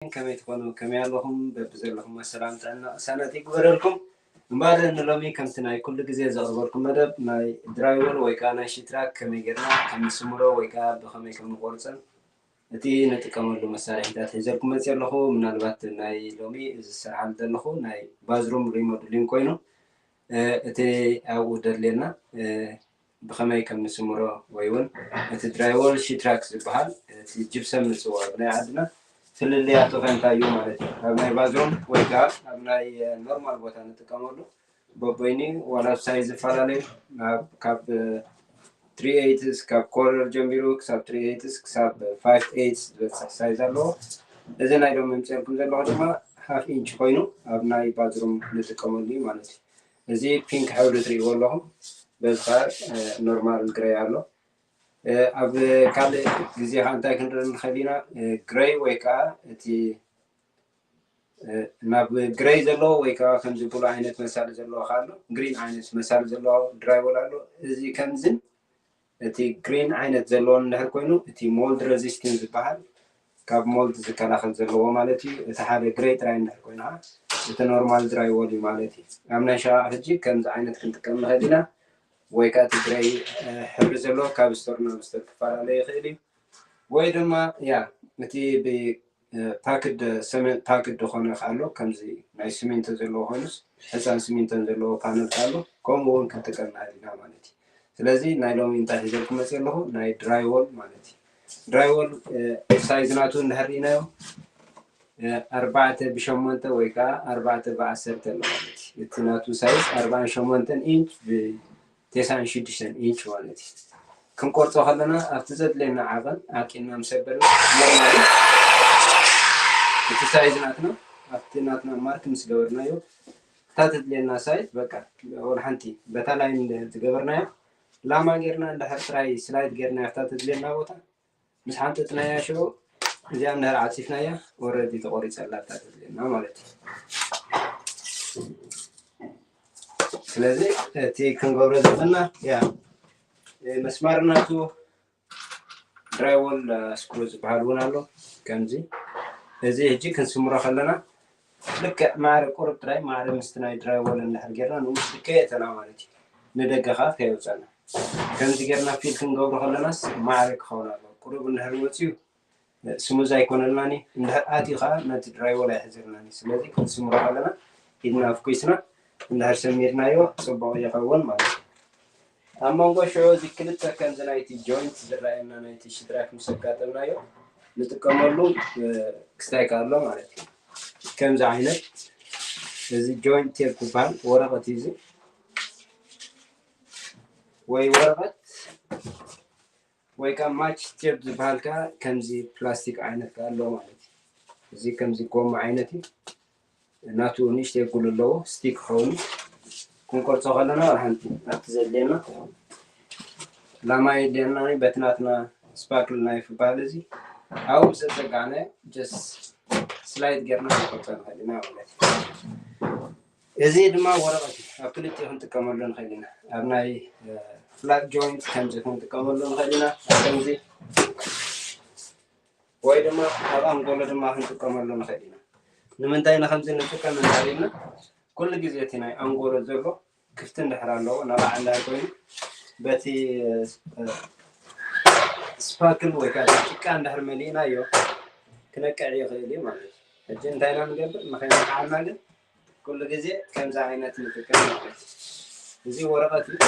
ከመይ ትኾኑ? ከመይ ኣለኹም? በብዘለኹም ሰላም ጥዕና ቅሳነት ይግበረልኩም። እምበኣር ንሎሚ ከምቲ ናይ ኩሉ ግዜ ዘቕርበልኩም መደብ ናይ ድራይወል ወይ ከዓ ናይ ሽትራክ ከመይ ጌርና ከም ንስምሮ ወይ ከዓ ብኸመይ ከም ንቆርፀን እቲ ንጥቀመሉ መሳርሒታት ሒዘልኩም መፅእ ኣለኹ። ምናልባት ናይ ሎሚ እዚ ዝሰርሓሉ ዘለኹ ናይ ባዝሩም ሪሞድሊንግ ኮይኑ እቲ ኣብኡ ደድልየና ብኸመይ ከም ንስምሮ ወይ እውን እቲ ድራይወል ሽትራክ ዝበሃል እቲ ጅብሰም ንፅውዖ ብናይ ዓድና ፍልልያቱ ከ እንታይ እዩ ማለት እዩ። ኣብ ናይ ባዝሩም ወይ ከዓ ኣብ ናይ ኖርማል ቦታ ንጥቀመሉ በቦይኒ ዋላ ሳይዝ ዝፈላለዩ ካብ ትሪ ኤይትስ ካብ ኮርነር ጀሚሩ ክሳብ ትሪ ኤይትስ ክሳብ ፋይቭ ኤይትስ ዝበፅሕ ሳይዝ ኣለዎ። እዚ ናይ ሎሚ ምፅኤልኩም ዘለኹ ድማ ሃፍ ኢንች ኮይኑ ኣብ ናይ ባዝሩም ንጥቀመሉ እዩ ማለት እዩ። እዚ ፒንክ ሕብሪ ትርእይዎ ኣለኹም። በዚ ከዓ ኖርማል ግሬይ ኣሎ። ኣብ ካልእ ግዜ ከዓ እንታይ ክንርኢ ንኽእል ኢና? ግሬይ ወይ ከዓ እቲ ናብ ግሬይ ዘለዎ ወይ ከዓ ከምዚ ብሉ ዓይነት መሳሊ ዘለዎ ከዓ ኣሎ፣ ግሪን ዓይነት መሳሊ ዘለዎ ድራይወል ኣሎ። እዚ ከምዝን እቲ ግሪን ዓይነት ዘለዎን እንድሕር ኮይኑ እቲ ሞልድ ሬዚስቲንግ ዝበሃል ካብ ሞልድ ዝከላኸል ዘለዎ ማለት እዩ። እቲ ሓደ ግሬይ ጥራይ እንድሕር ኮይኑ ከዓ እቲ ኖርማል ድራይወል እዩ ማለት እዩ። ኣብ ናይ ሸቓቕ ሕጂ ከምዚ ዓይነት ክንጥቀም ንኽእል ኢና። ወይ ከዓ እቲ ግሬይ ሕብሪ ዘለዎ ካብ ስቶር ናብ ስቶር ክፈላለ ይኽእል እዩ። ወይ ድማ ያ እቲ ፓክድ ሰሜን ፓክድ ዝኾነ ኣሎ ከምዚ ናይ ስሚንቶ ዘለዎ ኮይኑስ ሕፃን ስሚንቶን ዘለዎ ፓነል ኣሎ። ከምኡ እውን ክንጥቀም ንኽእል ኢና ማለት እዩ። ስለዚ ናይ ሎሚ እንታይ ሒዘልኩም መፅእ ኣለኹ ናይ ድራይወል ማለት እዩ። ድራይወል ሳይዝ ናቱ እንድሕር ርኢናዮ ኣርባዕተ ብሸሞንተ ወይ ከዓ ኣርባዕተ ብዓሰርተ ኣሎ ማለት እዩ። እቲ ናቱ ሳይዝ ኣርባዓን ሸሞንተን ኢንች ብቴሳን ሽዱሽተን ኢንች ማለት እዩ። ክንቆርፆ ከለና ኣብቲ ዘድልየና ዓቐን ኣቂና ምስ ኣበልና ኖርማሊ እቲ ሳይዝ ናትና ኣብቲ ናትና ማርክ ምስ ገበርናዮ እታ ተድልየና ሳይዝ በቃ ወላ ሓንቲ በታ ላይን ዝገበርናዮ ላማ ጌርና እንድሕር ጥራይ ስላይድ ጌርና ኣብታ ተድልየና ቦታ ምስ ሓንጥጥናያ ሽዑ እዚኣ እንድሕር ዓፂፍናያ ኦረዲ ተቆሪፀላ እታ ተድልየና ማለት እዩ። ስለዚ እቲ ክንገብሮ ዘለና ያ መስማር ናቱ ድራይወል ስክሩ ዝበሃል እውን ኣሎ። ከምዚ እዚ ሕጂ ክንስምሮ ከለና ልክዕ ማዕረ ቁሩብ ጥራይ ማዕረ ምስቲ ናይ ድራይወል እንድሕር ጌርና ንኡ ምስ ልከየተና ማለት እዩ ንደገ ከዓ ከየውፀና ከምዚ ጌርና ፊል ክንገብሮ ከለናስ ማዕረ ክኸውን ኣለዎ። ቁሩብ እንድሕር ወፅዩ ስሙዝ ኣይኮነልናን እዩ። እንድሕር ኣትዩ ከዓ ነቲ ድራይወል ኣይሕዘልናን እዩ። ስለዚ ክንስምሮ ከለና ኢድና ኣፍኩስና እንድሕር ሰሚርናዮ ፅቡቕ ይኸውን ማለት እዩ። ኣብ መንጎ ሽዑ እዚ ክልተ ከምዚ ናይቲ ጆይንት ዝረኣየና ናይቲ ሽትራክ ምስ ኣጋጠምናዮ ንጥቀመሉ ክስታይክ ኣሎ ማለት እዩ። ከምዚ ዓይነት እዚ ጆይንት ቴፕ ዝበሃል ወረቐት እዩ እዚ ወይ ወረቐት ወይ ከዓ ማች ቴፕ ዝበሃል ከዓ ከምዚ ፕላስቲክ ዓይነት ከዓ ኣሎ ማለት እዩ። እዚ ከምዚ ጎማ ዓይነት እዩ። ናቱ ንእሽተይ ጉል ኣለዎ ስቲክ ክኸውን ክንቆርፆ ከለና ሓንቲ ኣብቲ ዘድልየና ላማ የድልየና በቲ ናትና ስፓክል ናይፍ ዝበሃል እዚ ኣብኡ ምስ ዘጋዕናዮ ጀስት ስላይድ ጌርና ክንቆርፆ ንኽእል ኢና ማለት እዩ። እዚ ድማ ወረቐት እዩ። ኣብ ክልቲኡ ክንጥቀመሉ ንኽእል ኢና። ኣብ ናይ ፍላት ጆይንት ከምዚ ክንጥቀመሉ ንኽእል ኢና። ኣብ ከምዚ ወይ ድማ ኣብ ኣንጎሎ ድማ ክንጥቀመሉ ንኽእል ኢና። ንምንታይ ኢና ከምዚ ንጥቀም እንተልና ኩሉ ግዜ እቲ ናይ ኣንጎሎ ዘሎ ክፍቲ እንድሕር ኣለዎ ናባዕ እንድሕር ኮይኑ በቲ ስፓክል ወይ ከዓ ጭቃ እንድሕር መሊእናዮ ክነቅዕ ይኽእል እዩ ማለት እዩ። ሕጂ እንታይ ኢና ንገብር ንኸይነቅዓና ግን ኩሉ ግዜ ከምዚ ዓይነት ንጥቀም ማለት እዩ። እዚ ወረቐት እዩ።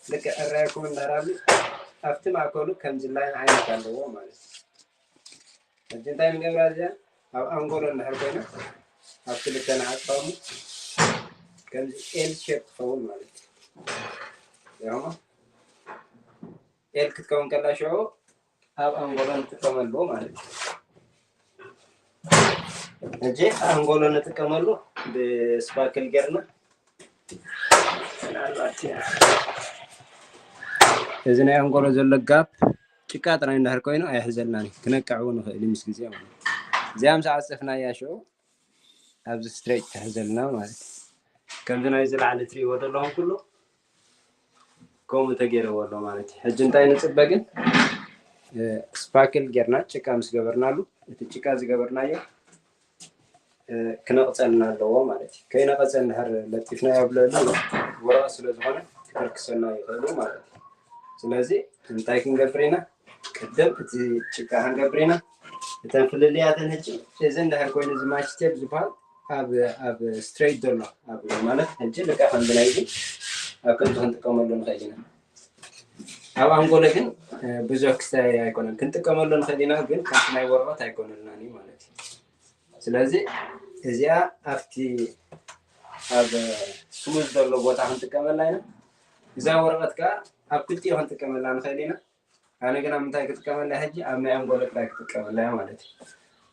ልክዕ እረኣየኩም እንድሕር ኣሎ ኣብቲ ማእከሉ ከምዚ ላይን ዓይነት ኣለዎ ማለት እዩ። ሕጂ እንታይ ንገብራ እዚኣ ኣብ ኣንጎሎ እንድሕር ኮይና ኣብ ክልተ ንዓፅፋ እሞ ከምዚ ኤል ሼፕ ትኸውን ማለት እዩ። ያማ ኤል ክትከውን ከላ ሽዑ ኣብ ኣንጎሎ ንጥቀመሉ ማለት እዩ። ሕጂ ኣንጎሎ ንጥቀመሉ ብስፓክል ጌርና ምናልባት እዚ ናይ ኣንጎሎ ዘሎ ጋፕ ጭቃ ጥራይ እንድሕር ኮይኑ ኣይሕዘልናን እዩ። ክነቅዕ እውን ንኽእል እዩ ምስ ግዜ ማለት እዩ። እዚኣ ምስ ዓፀፍናያ ሽዑ ኣብዚ ስትሬት ትሕዘልና ማለት እዩ። ከምዚ ናይ ዝለዓለ ትሪእዎ ዘለኹም ኩሉ ከምኡ ተገይረዎ ኣሎ ማለት እዩ። ሕጂ እንታይ ንፅበ ግን ስፓክል ጌርና ጭቃ ምስ ገበርናሉ እቲ ጭቃ ዝገበርናዮ ክነቕፀልና ኣለዎ ማለት እዩ። ከይነቐፀ እንድሕር ለጢፍናዮ ኣብ ልዕሊ ወረቐት ስለ ዝኾነ ክፈርክሰና ይኽእሉ ማለት እዩ። ስለዚ እንታይ ክንገብር ኢና? ቅድም እቲ ጭቃ ክንገብር ኢና። እተን ፍልልያተን ሕጂ እዚ እንድሕር ኮይኑ እዚ ማች ቴፕ ዝበሃል ኣብ ኣብ ስትሬት ዘሎ ኣብ ማለት ሕጂ ልክዕ ከምዚ ናይ እዚ ኣብ ከምዚ ክንጥቀመሉ ንኽእል ኢና። ኣብ ኣንጎሎ ግን ብዙሕ ክስታይ ኣይኮነን። ክንጥቀመሉ ንኽእል ኢና፣ ግን ከምቲ ናይ ወረቐት ኣይኮነልናን እዩ ማለት እዩ። ስለዚ እዚኣ ኣብቲ ኣብ ስሙዝ ዘሎ ቦታ ክንጥቀመላ ኢና። እዛ ወረቐት ከዓ ኣብ ክልቲኡ ክንጥቀመላ ንኽእል ኢና። ኣነ ግን ኣብ ምንታይ ክጥቀመላ ሕጂ? ኣብ ናይ ኣንጎሎ ጥራይ ክጥቀመላ እየ ማለት እዩ።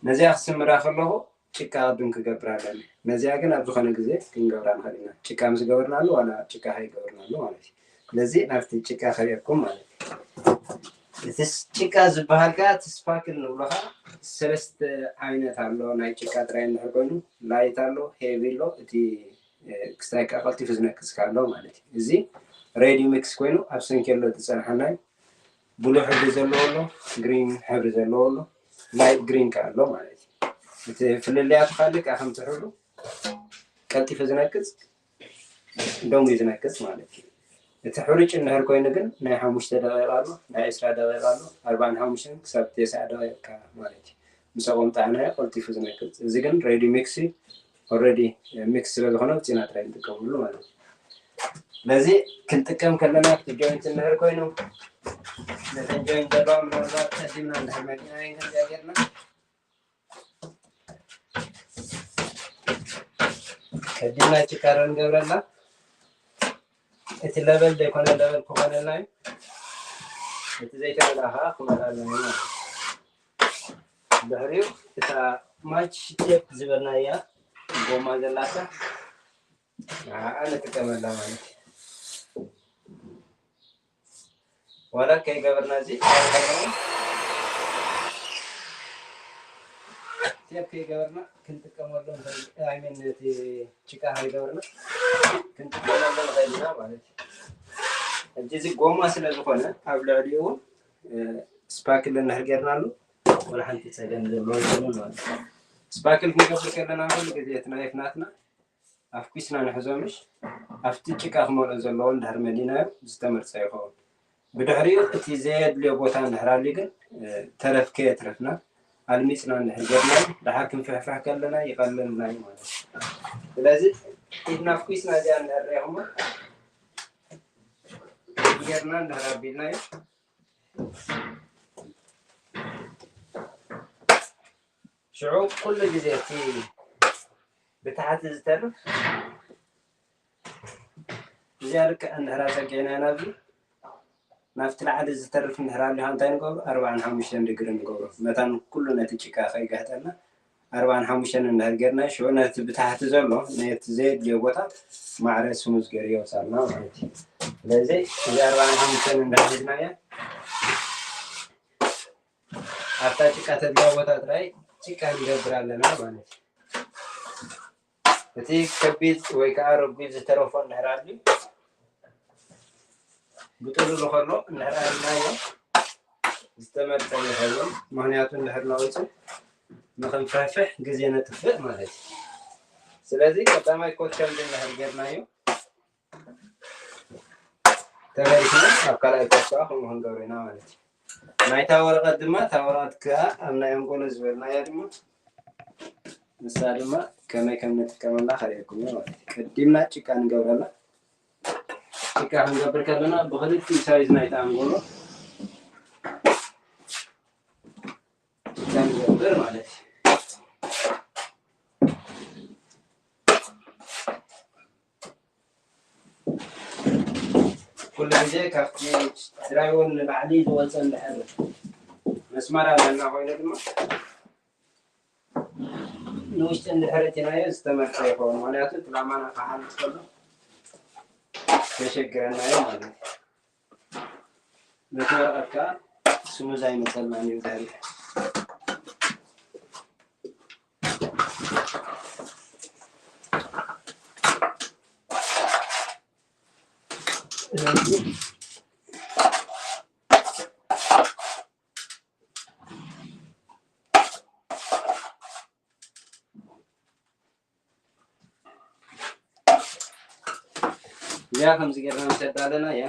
ነዚኣ ክስምራ ከለኹ ጭቃ ቅድም ክገብር ኣለኒ። ነዚኣ ግን ኣብ ዝኾነ ግዜ ክንገብራ ንኽእል ኢና። ጭቃ ምስ ገበርናሉ ዋላ ጭቃ ከይገበርናሉ ማለት እዩ። ስለዚ ናብቲ ጭቃ ከርእየኩም ማለት እዩ። እቲ ጭቃ ዝበሃል ከዓ እቲ ስፓክል ንብሎ ከዓ ሰለስተ ዓይነት ኣሎ። ናይ ጭቃ ጥራይ እንድሕር ኮይኑ ላይት ኣሎ፣ ሄቪ ኣሎ፣ እቲ ክስታይ ከዓ ቀልጢፉ ዝነቅዝ ከዓ ኣሎ ማለት እዩ። እዚ ሬዲ ሚክስ ኮይኑ ኣብ ሰንኬሎ ዝፀንሓና እዩ። ብሉ ሕብሪ ዘለዎ ኣሎ፣ ግሪን ሕብሪ ዘለዎ ኣሎ፣ ላይት ግሪን ከዓ ኣሎ ማለት እዩ። እቲ ፍልልያቱ ከዓ ልክዕ ከምቲ ሕብሩ ቀልጢፉ ዝነቅፅ ደንጉዩ ዝነቅፅ ማለት እዩ። እቲ ሕሩጭ እንድሕር ኮይኑ ግን ናይ ሓሙሽተ ደቂቃ ኣሎ፣ ናይ ዕስራ ደቂቃ ኣሎ፣ ኣርባዓን ሓሙሽተን ክሳብ ተስዓ ደቂቃ ማለት እዩ። ምስ ኣቆምጣዕናዮ ቀልጢፉ ዝነቅፅ። እዚ ግን ሬዲ ሚክስ እዩ። ኦልሬዲ ሚክስ ስለ ዝኾነ ውፅኢና ጥራይ ንጥቀመሉ ማለት እዩ። ስለዚ ክንጥቀም ከለና እቲ ጆይንት እንድሕር ኮይኑ ነተን ጆይንት ዘለዋ ምናልባት ቀዲምና እንድሕር መዲና ይንከዚኣ ጌርና ቀዲምና ጭቃሮ ንገብረላ። እቲ ለበል ዘይኮነ ለበል ክኾነልና እዩ። እቲ ዘይተመልኣ ከዓ ክመልኣልና እዩ ማለት እዩ። ድሕሪኡ እታ ማች ቴፕ ዝበልናያ ጎማ ዘላታ ንዓኣ ንጥቀመላ ማለት እዩ። ዋላ ከይገበርና እዚ ቴፕ ከይገበርና ክንጥቀመሉ ንኽእል። ኣይ ሚን እቲ ጭቃ ከይገበርና ክንጥቀመሉ ንኽእል ኢና ማለት እዩ። ሕጂ እዚ ጎማ ስለ ዝኾነ ኣብ ልዕሊኡ እውን ስፓክል እንድሕር ጌርናሉ ወላ ሓንቲ ፀገም ዘለዎ ኣይኮነን ማለት እዩ። ስፓክል ክንገብር ከለና ኩሉ ግዜ እቲ ናይፍ ናትና ኣፍኲስና ንሕዞ ምሽ ኣብቲ ጭቃ ክመልኦ ዘለዎ እንድሕር መሊናዮ ዝተመርፀ ይኸውን። ብድሕሪኡ እቲ ዘየድልዮ ቦታ እንድሕር ኣልዩ ግን ተረፍ ከየትረፍና ኣልሚፅና እንድሕር ጌርናዮ ደሓር ክንፍሕፍሕ ከለና ይቐለልና እዩ ማለት እዩ። ስለዚ ኢድና ኣፍኲስና እዚኣ እንድሕር ሪኢኹሞ ጌርና እንድሕር ኣቢልናዮ ሽዑ ኩሉ ግዜ እቲ ብታሕቲ ዝተርፍ እዚኣ ልክዕ እንድሕር ኣፀጊዕና ናብዚ ናብቲ ላዕሊ ዝተርፍ እንድሕር ኣሊኻ እንታይ ንገብሮ? ኣርባዓን ሓሙሽተን ድግሪ ንገብሮ። መታን ኩሉ ነቲ ጭቃ ከይገህጠልና ኣርባዓን ሓሙሽተን እንድሕር ጌርና ሽዑ ነቲ ብታሕቲ ዘሎ ነቲ ዘየድልዮ ቦታ ማዕረ ስሙዝ ገይሩ የውፃልና ማለት እዩ። ስለዚ እዚ ኣርባዓን ሓሙሽተን እንድሕር ሒዝናዮ ኣብታ ጭቃ ተድልያ ቦታ ጥራይ ጭቃ ንገብር ኣለና ማለት እዩ። እቲ ከቢድ ወይ ከዓ ረጒድ ዝተረፎ እንድሕር ኣልዩ ብጥሉሉ ከሎ እንድሕር ኣልናዮ ዝተመርፀ ይኸውን። ምክንያቱ እንድሕር ነቒፁ ንክንፍሕፍሕ ግዜ ነጥፍእ ማለት እዩ። ስለዚ ቀዳማይ ኮት ከምዚ እንድሕር ጌርናዮ ተመሊስና ኣብ ካልኣይ ኮት ከዓ ከምኡ ክንገብሮ ኢና ማለት እዩ። ናይታ ወረቐት ድማ እታ ወረቐት ከዓ ኣብ ናይ ኣንጎሎ ዝበልናያ ድማ ንሳ ድማ ከመይ ከም ንጥቀመላ ከርእየኩም እየ ማለት እዩ። ቀዲምና ጭቃ ንገብረላ። ጭቃ ክንገብር ከለና ብክልቲኡ ሳይዝ ናይታ ኣንጎሎ ጭቃ ንገብር ማለት እዩ። ኩሉ ግዜ ካብቲ ድራይውን ንላዕሊ ዝወፀ እንድሕር መስመር ኣለና ኮይኑ ድማ ንውሽጢ እንድሕር እቲናዮ ዝተመርፀ ይኸውን። ምክንያቱ እቲ ላማና ክሓልፍ ከሎ ከሸግረና እዩ ማለት እዩ። ነቲ ወረቐት ከዓ ስሙዝ ኣይመፀልናን እዩ ድሕሪ ስለዚ እዚኣ ከምዚ ጌርና ንሰዳ ኣለና እያ።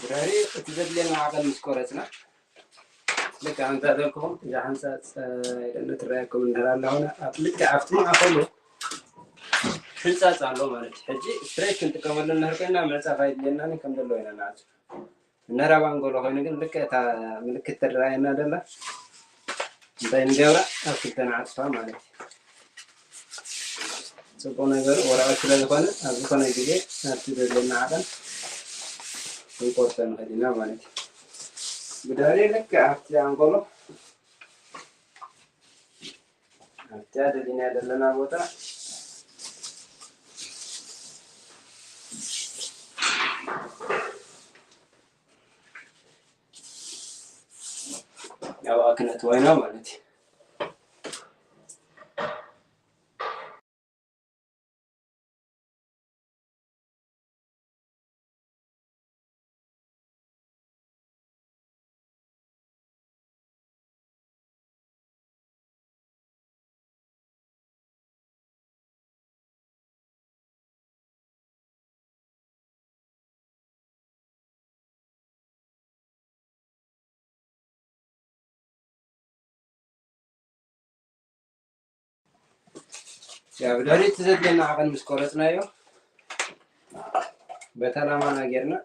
ድሕሪ እቲ ዘድልየና ዓቐን ምስ ቆረፅና፣ ልክዕ ከምዛ ዘልክኹም እዛ ሓንሳፅ ኢለና ትረኣየኩም እንድሕር ኣላ ኾነ፣ ኣብ ልክዕ ኣብቲ ማእኸሉ ሕንፃፅ ኣሎ ማለት እዩ። ሕጂ ስትሬት ክንጥቀመሉ እንድሕር ኮይና ምዕፃፍ ኣይድልየናን፣ ከም ዘለዎ ኢና ንዓፅፍ። እንድሕር ኣብ ኣንጎሎ ኮይኑ ግን ልክዕ እታ ምልክት ትረኣየና ደላ እንታይ ንገብራ? ኣብ ክልተ ንዓፅፋ ማለት እዩ። ፅቡቕ ነገሩ ወረቐት ስለ ዝኾነ ኣብ ዝኾነ ግዜ ኣብቲ ዘድልየና ዓቐን ክንቆርጾ ንኽእል ኢና ማለት እዩ። ብድሕሪ ልክዕ ኣብቲ ኣንጎሎ ኣብቲ ኣደሊና ዘለና ቦታ ኣብኣ ክነእትዋ ኢና ማለት እዩ። ያው ድሕሪት ዘድለና ዓቐን ምስ ቆረፅናዮ በታ ላማና ጌርና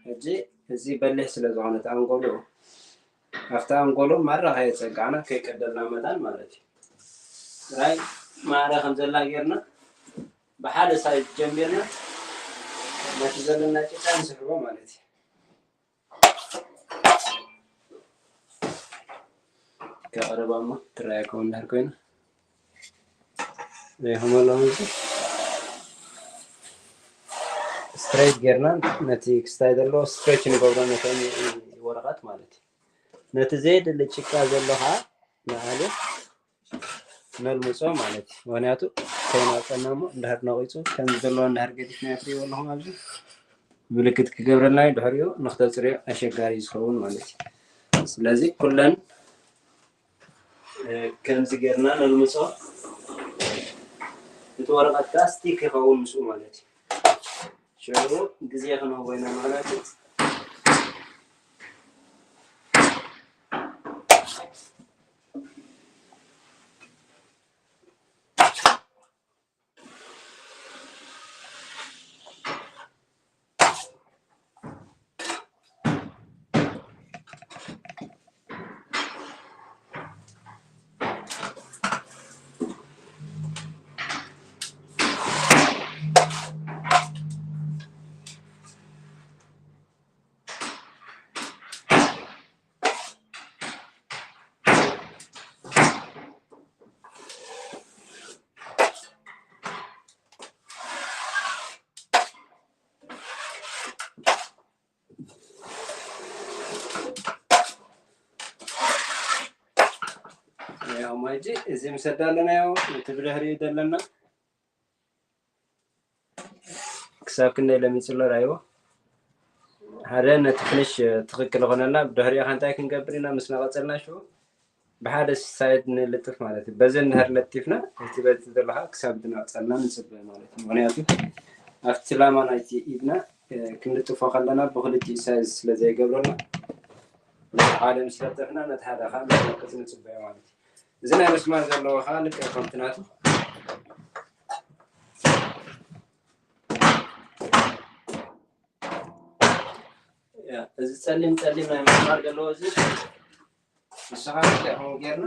ሕጂ እዚ በሊሕ ስለ ዝኾነ እቲ ኣንጎሎ ኣብቲ ኣንጎሎ ማራ ከየፀጋዕና ከይቀደልና መታን ማለት እዩ። ጥራይ ማዕረ ከም ዘላ ጌርና ብሓደ ሳይድ ጀሚርና ነቲ ዘለና ጭቃ ንስሕቦ ማለት እዩ። ከቐረባ እሞ ትረኣየኩም እንድሕር ኮይኑ ዘይኹም ኣለኹም እዚ ስትሬት ጌርና ነቲ ክስታይ ዘለዎ ስትሬች ንገብሮ ነቶም ወረቐት ማለት እዩ። ነቲ ዘየድሊ ጭቃ ዘሎ ከዓ ንኣሉ ነልምጾ ማለት እዩ። ምኽንያቱ ከይናውፀና እሞ እንድሕር ነቒፁ ከምዚ ዘለዎ እንድሕር ገዲፍና ትሪእዎ ኣለኹም ኣብዚ ምልክት ክገብረልና እዩ። ድሕሪኡ ንክተፅርዮ ኣሸጋሪ እዩ ዝኸውን ማለት እዩ። ስለዚ ኩለን እ፣ ከምዚ ጌርና ነልምጾ። እቲ ወረቐት ከዓ ስቲክ ይኸውን ምስኡ ማለት እዩ። ሽዑ ግዜ ክንህቦ ኢና ማለት እዩ። ያው ማጂ እዚ ምሰዳ ኣለና ያው እቲ ብድሕሪኡ ዘለና ክሳብ ክንደይ ለሚፅሎ ራይዎ ሓደ ነቲ ፍንሽ ትኽክል ኾነና ብድሕሪኡ ከ እንታይ ክንገብር ኢና ምስ ነቐፀልና ሽዑ ብሓደ ሳይድ ንልጥፍ ማለት እዩ። በዚ እንድሕር ለጢፍና እቲ በዚ ዘለካ ክሳብ ድናፀልና ንፅበ ማለት እዩ። ምክንያቱ ኣብቲ ላማ ናይቲ ኢድና ክንልጥፎ ከለና ብክልቲኡ ሳይዝ ስለ ዘይገብረና ሓደ ምስ ለጠፍና ነቲ ሓደ ከዓ ምስ ነቅፅ ንፅበዮ ማለት እዩ። እዚ ናይ መስማር ዘለዎ ከዓ ልክዕ ከምቲ ናቱ እዚ ፀሊም ፀሊም ናይ መስማር ዘለዎ እዚ ንስኻ እንታይ ከምኡ ጌርና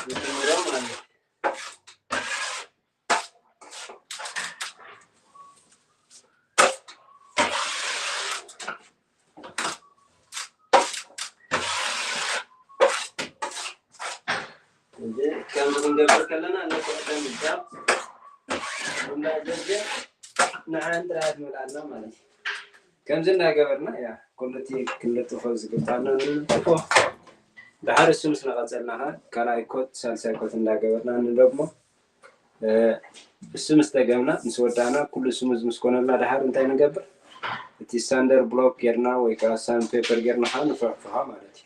ንጀምሮ ማለት እዩ። ክንገብር ከለና ነቲ ቀደም ጃብ እንዳዘዘ ንሓን ጥራይ ትመልኣልና ማለት እዩ። ከምዚ እንዳገበርና ያ ኩሉ እቲ ክንልጥፎ ዝግባና ንልጥፎ። ድሓር እሱ ምስ ነቐጸልና ኸ ካልኣይ ኮት ሳልሳይ ኮት እንዳገበርና ንደግሞ። እሱ ምስ ደገምና ምስ ወዳእና ኩሉ ስሙዝ ምስ ኮነልና ድሓር እንታይ ንገብር? እቲ ሳንደር ብሎክ ጌርና ወይ ከዓ ሳንድ ፔፐር ጌርና ኸዓ ንፍሕፍሖ ማለት እዩ።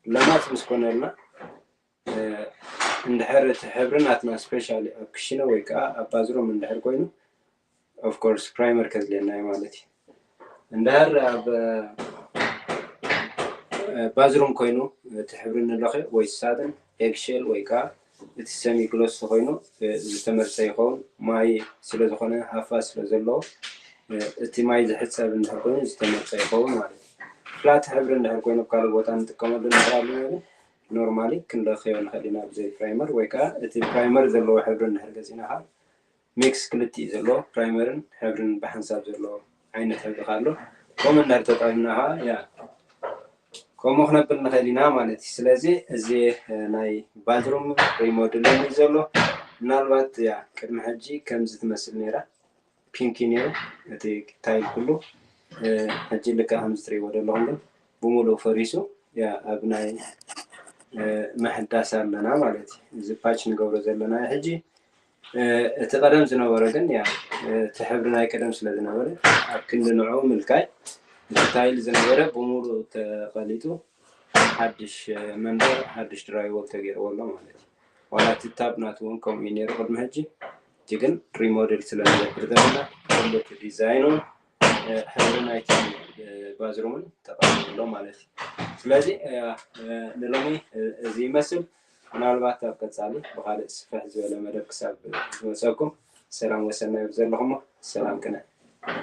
ለማት ምስ ኮነልና እንድሕር እቲ ሕብሪ ናትና ስፔሻሊ ኣብ ክሽነ ወይ ከዓ ኣብ ባዝሮም እንድሕር ኮይኑ ኦፍኮርስ ፕራይመር ከድልየና እዩ ማለት እዩ። እንድሕር ኣብ ባዝሩም ኮይኑ እቲ ሕብሪ ንለኸ ወይ ሳጥን ኤግሼል ወይ ከዓ እቲ ሰሚ ግሎስ ተኮይኑ ዝተመርፀ ይኸውን። ማይ ስለዝኾነ ሃፋ ስለዘለዎ እቲ ማይ ዝሕፀብ እንድሕር ኮይኑ ዝተመርፀ ይኸውን ማለት እዩ። ፍላት ሕብሪ እንድሕር ኮይኑ ኣብ ካልእ ቦታ ንጥቀመሉ ንኽእል ኣለና ግን ኖርማሊ ክንለኽዮ ንኽእል ኢና ብዘይ ፕራይመር ወይ ከዓ እቲ ፕራይመር ዘለዎ ሕብሪ እንድሕር ገዚእና ከዓ ሚክስ ክልቲኡ ዘለዎ ፕራይመርን ሕብርን ብሓንሳብ ዘለዎ ዓይነት ሕብሪ ኣሎ። ከምኡ እንድሕር ተጠቒምና ከዓ ያ ከምኡ ክነብል ንኽእል ኢና ማለት እዩ። ስለዚ እዚ ናይ ባዝሩም ሪሞድልን እዩ ዘሎ። ምናልባት ያ ቅድሚ ሕጂ ከምዚ ትመስል ነይራ ፒንኪ ነይሩ እቲ ታይል ኩሉ። ሕጂ ልክዕ ከምዚ ትሪእዎ ዘለኹም ግን ብምሉእ ፈሪሱ ያ ኣብ ናይ ምሕዳስ ኣለና ማለት እዩ። እዚ ፓች ንገብሮ ዘለና ሕጂ እቲ ቀደም ዝነበረ ግን ያ እቲ ሕብሪ ናይ ቀደም ስለ ዝነበረ ኣብ ክንዲ ንዑ ምልካይ እቲ ታይል ዝነበረ ብምሉእ ተቐሊጡ ሓድሽ መንበር ሓድሽ ድራይወል ተገይርዎ ኣሎ ማለት እዩ። ዋላ እቲ ታብ ናቱ እውን ከምኡ እዩ ነይሩ ቅድሚ ሕጂ። ሕጂ ግን ሪሞዴል ስለ ንገብር ዘለና ኩሉ እቲ ዲዛይኑ ሕብሪ ናይቲ ባዝሩምን ተቐይሩ ኣሎ ማለት እዩ። ስለዚ ንሎሚ እዚ ይመስል። ምናልባት ኣብ ቀፃሊ ብካልእ ስፍሕ ዝበለ መደብ ክሳብ ዝመፀኩም ሰላም ወሰናይ ዘለኹሞ ሰላም ቅነ